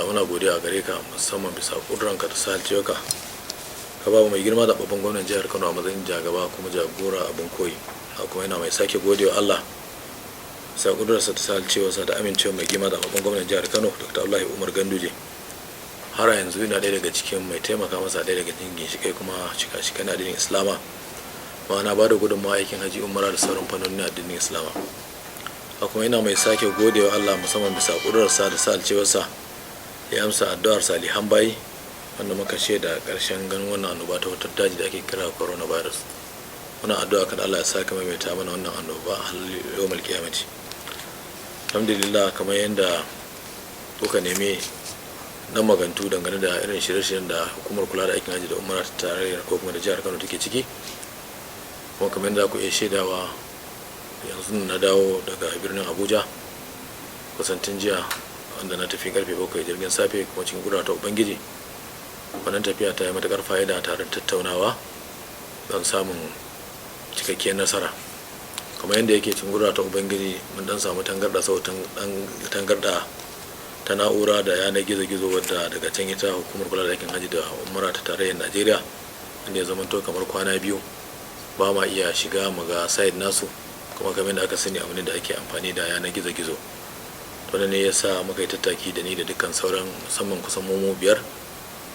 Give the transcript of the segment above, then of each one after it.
Allah, muna godiya a gare ka, musamman bisa kuduranka da sahalcewarka ka ba mai girma da babban gwamnan jihar Kano a matsayin jagaba kuma jagora abin koyi. A kuma yana mai sake godewa Allah bisa kudurarsa ta sahalcewarsa da amincewa mai girma da babban gwamnan jihar Kano, Dr. Abdullahi Umar Ganduje, har a yanzu yana ɗaya daga cikin mai taimaka masa, ɗaya daga cikin ginshiƙai kuma shika-shikan addinin Islama, ma'ana ba da gudunmawa aikin haji, umara da sauran fannonin addinin Islama. A kuma ina mai sake godewa Allah, musamman bisa ƙudurarsa da sahalcewarsa ya amsa addu'ar salihan bayi, wanda muka shaida ƙarshen ganin wannan annoba ta wutar daji da ake kira coronavirus. Muna addu'a kan Allah ya sake maimaita mana wannan annoba har yawmal qiyamati. Alhamdulillah, kamar yadda kuka nemi na magantu dangane da irin shirye-shiryen da hukumar kula da aikin hajji da umara ta tarayyar ko kuma da jihar Kano take ciki, kuma kamar yadda ku iya shaidawa, yanzu na dawo daga birnin Abuja kusantin jiya, wanda na tafi karfe 7 jirgin safe. Kuma cikin kudura ta Ubangiji, wannan tafiya ta yi matuƙar fa'ida tare da tattaunawa don samun cikakkiyar nasara. Kamar yadda yake, cikin kudura ta Ubangiji, mun dan samu tangarda, sau tangarda ta na'ura da yanar gizo-gizo, wadda daga can ita hukumar kula da aikin hajji da umara ta tarayyar Najeriya, inda ya zama to kamar kwana 2 ba ma iya shiga mu ga site nasu. Kuma kamar yadda aka sani, abu ne da ake amfani da yanar gizo-gizo. Wannan ne ya sa muka yi tattaki da ni da dukkan sauran, musamman kusan mu 5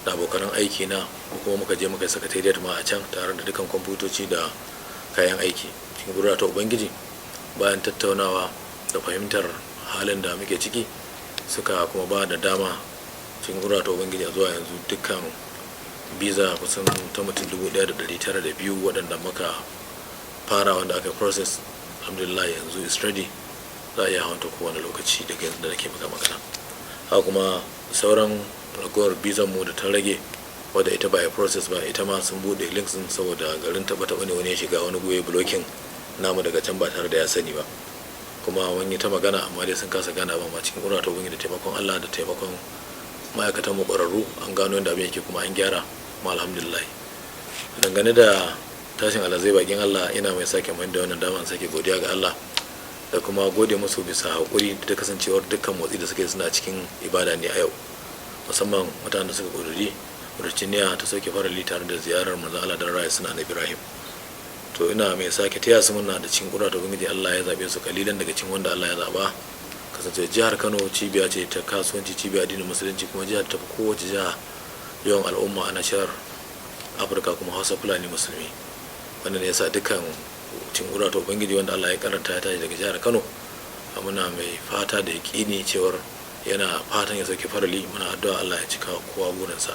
da abokan aiki na, kuma muka je muka yi secretariat ma a can tare da dukkan kwamfutoci da kayan aiki. Cikin kudura ta Ubangiji, bayan tattaunawa da fahimtar halin da muke ciki, suka kuma ba da dama. Cikin kudura ta Ubangiji, a zuwa yanzu dukkan biza kusan ta mutum 1,902 waɗanda muka fara, wanda aka process, alhamdulillah, yanzu is ready, za a iya hawan ta kowane lokaci daga yanzu da nake maka magana. Haka kuma sauran ragowar bizan mu da ta rage, wadda ita ba a process ba, ita ma sun bude links din, saboda garin taba taba ne wani ya shiga wani goye blocking namu daga can ba tare da ya sani ba. Kuma wani ta magana, amma dai sun kasa gane ba. Ma cikin kudura ta Ubangiji da taimakon Allah da taimakon ma'aikatan mu ƙwararru, an gano yadda abin yake kuma an gyara kuma alhamdulillah. Dangane da tashin alhazai bakin Allah, ina mai sake mai da wannan dama sake godiya ga Allah da kuma gode musu bisa haƙuri da kasancewar dukkan motsi da suke suna cikin ibada ne a yau, musamman mutanen da suka ƙuduri niyya ta sauke farali tare da ziyarar manzon Allah don raya sunnar Ibrahim. To ina mai sake taya su murna da cikin kudura ta Ubangiji Allah ya zabe su kalilan daga cikin wanda Allah ya zaba. Kasance jihar Kano cibiya ce ta kasuwanci, cibiya addinin Musulunci, kuma jihar ta fi kowace jiha yawan al'umma a nashiyar Afirka, kuma Hausa Fulani Musulmi. Wannan ne yasa dukkan cikin kudura ta Ubangiji wanda Allah ya karanta ya tashi daga jihar Kano, muna mai fata da yaƙini cewar yana fatan ya sauke farali. Muna addu'a Allah ya cika kowa burinsa.